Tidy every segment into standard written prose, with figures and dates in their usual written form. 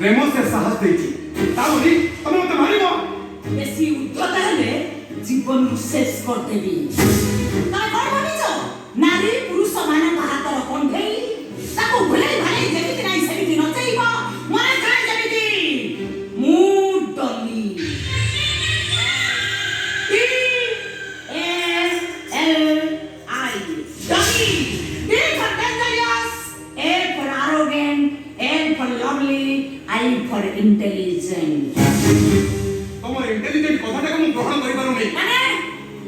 ପ୍ରେମ ସେ ସାହସ ଦେଇଛି। ତା ବୋଲି ତମେ ମତେ ମାରିବ? ବେଶୀ ଉଦ୍ଧତ ହେଲେ ଜୀବନରୁ ଶେଷ କରିଦେବି। ତମେ କଣ ଭାବିଛ? ନାରୀ ପୁରୁଷ ମାନଙ୍କ ହାତର କଣ୍ଢେଇ, ତାକୁ ଭୁଲେଇ ଭାଲେଇ ଯେମିତି ନାହିଁ ସେମିତି ନଚେଇବ। ମନେ ଥାଏ ଯେମିତି, ମୁଁ Dolly. D A L I, Dolly. D for dangerous, A for arrogant, L for lovely, I for intelligent. ତମର ଇଣ୍ଟେଲିଜେଣ୍ଟ କଥାଟାକୁ ମୁଁ ଗ୍ରହଣ କରିପାରୁନି। ମାନେ?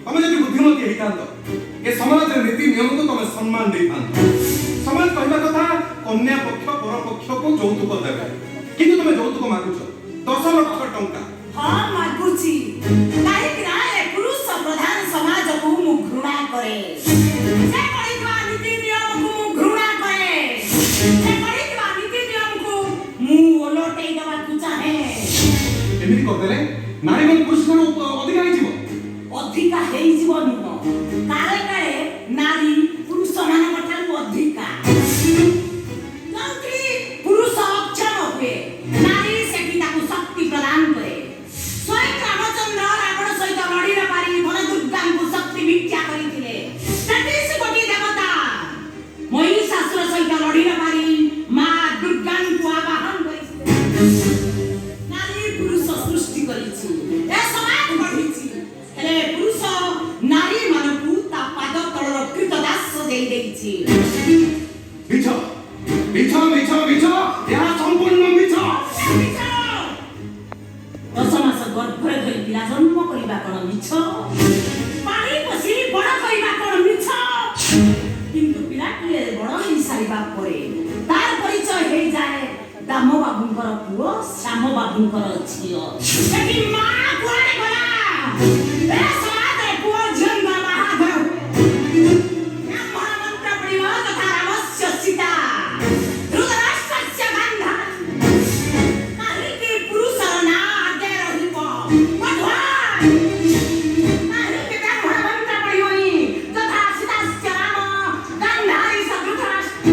ତମେ ଯଦି ବୁଦ୍ଧିମତୀ ହେଇଥାନ୍ତ, ଏ ସମାଜର ନୀତି ନିୟମକୁ ତମେ ସମ୍ମାନ ଦେଇଥାନ୍ତ। ସମାଜ କହିବା କଥା, କନ୍ୟା ପକ୍ଷ ବର ପକ୍ଷକୁ ଯୌତୁକ ଦେବେ। କିନ୍ତୁ ତମେ ଯୌତୁକ ମାଗୁଛ 10 ଲକ୍ଷ ଟଙ୍କା। ହଁ, ମାଗୁଛି। କାହିଁକି ନା ଏ ପୁରୁଷ ପ୍ରଧାନ ସମାଜକୁ ମୁଁ ଘୃଣା କରେ। ସେ କରିଥିବା ନୀତି ନିୟମକୁ ମୁଁ ଘୃଣା କରେ। ସେ କରିଥିବା ନୀତି ନିୟମକୁ ମୁଁ ଓଲଟେଇ ଦେବାକୁ ଚାହେଁ। ଏମିତି କରିଦେଲେ ନାରୀ କଣ ପୁରୁଷଠାରୁ ଅଧିକା ହେଇଯିବ? ଅଧିକା ହେଇଯିବ ନୁହଁ, କାଳେ କାଳେ ନାରୀ ପୁରୁଷମାନଙ୍କ ଠାରୁ ଅଧିକା। ଯୋଉଠି ପୁରୁଷ ଅକ୍ଷମ ହୁଏ, ନାରୀ ସେଠି ତାକୁ ଶକ୍ତି ପ୍ରଦାନ କରେ। ସ୍ୱୟଂ ରାମଚନ୍ଦ୍ର ରାବଣ ସହିତ ଲଢି ନ ପାରି ବନ ଦୁର୍ଗାଙ୍କୁ ଶକ୍ତି ଭିକ୍ଷା କରିଥିଲେ। 33 କୋଟି ଦେବତା ମହିଷାସୁର ସହିତ ଲଢି ନ ପାରି ମା ଦୁର୍ଗାଙ୍କୁ ଆବାହନ କରିଥିଲେ। ନାରୀ ପୁରୁଷ ସୃଷ୍ଟି କରିଛି, ଏ ସମାଜ ଗଢ଼ିଛି। ହେଲେ ପୁରୁଷ ନାରୀ ମାନଙ୍କୁ ତା ପାଦ ତଳର କୃତଦାସ ଦେଇ ଦେଇଛି। ମିଛ, ମିଛ, ମିଛ, ମିଛ! ଏହା ସମ୍ପୂର୍ଣ୍ଣ ମିଛ। ମିଛ! 10 ମାସ ଗର୍ଭରେ ଧରି ପିଲା ଜନ୍ମ କରିବା କଣ ମିଛ? ପାଳି ପୋଷି ବଡ଼ କରିବା କଣ ମିଛ? କିନ୍ତୁ ପିଲାଟିଏ ବଡ଼ ହେଇସାରିବା ପରେ ତାର ପରିଚୟ ହେଇଯାଏ ଦାମ ବାବୁଙ୍କର ପୁଅ, ଶ୍ୟାମ ବାବୁଙ୍କର ଝିଅ। ସେଠି ମା କୁଆଡ଼େ ଗଲା? ଏ ସମାଜରେ ପୁଅ ଝିଅଙ୍କର ବାହାଘର ହୁଏ। ବ୍ରାହ୍ମଣ ମନ୍ତ୍ର ପଡ଼ିବ, ଯଥା ରାମସ୍ୟ ସୀତା, ଧୃତରାଷ୍ଟ୍ରସ୍ୟ ଗାନ୍ଧାରୀ। କାହିଁକି ପୁରୁଷର ନାଁ ଆଗେ ରହିବ? But why? କାହିଁକି ବ୍ରାହ୍ମଣ ମନ୍ତ୍ର ପଡ଼ିବନି, ଯଥା ସୀତାସ୍ୟ ରାମ, ଗାନ୍ଧାରୀଶ୍ଚ ଧୃତରାଷ୍ଟ୍ର?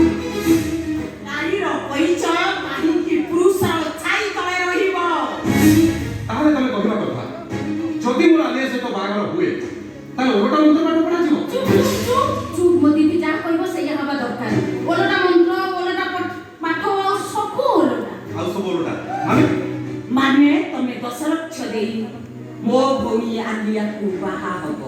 ନାରୀର ପରିଚୟ କାହିଁକି ପୁରୁଷର ଛାଇ ତଳେ ରହିବ? ତାହେଲେ ତମେ କହିବା କଥା, ଯଦି ମୋର ଆଲିଆ ସହିତ ବାହାଘର ହୁଏ, ତାହେଲେ ଓଲଟା ମନ୍ତ୍ର ପାଠ ପଢାଯିବ? ଚୁପ୍, ଚୁପ୍, ଚୁପ୍, ଚୁପ୍! ମୋ ଦିଦି ଯାହା କହିବ ସେଇଆ ହବା ଦରକାର। ଓଲଟା ମନ୍ତ୍ର, ଓଲଟା ପାଠ, ଆଉ ସବୁ ଓଲଟା। ଆଉ ସବୁ ଓଲଟା ମାନେ? ମାନେ ତମେ 10 ଲକ୍ଷ ଦେଇ ମୋ ଭଉଣୀ ଆଲିଆକୁ ବାହା ହବ।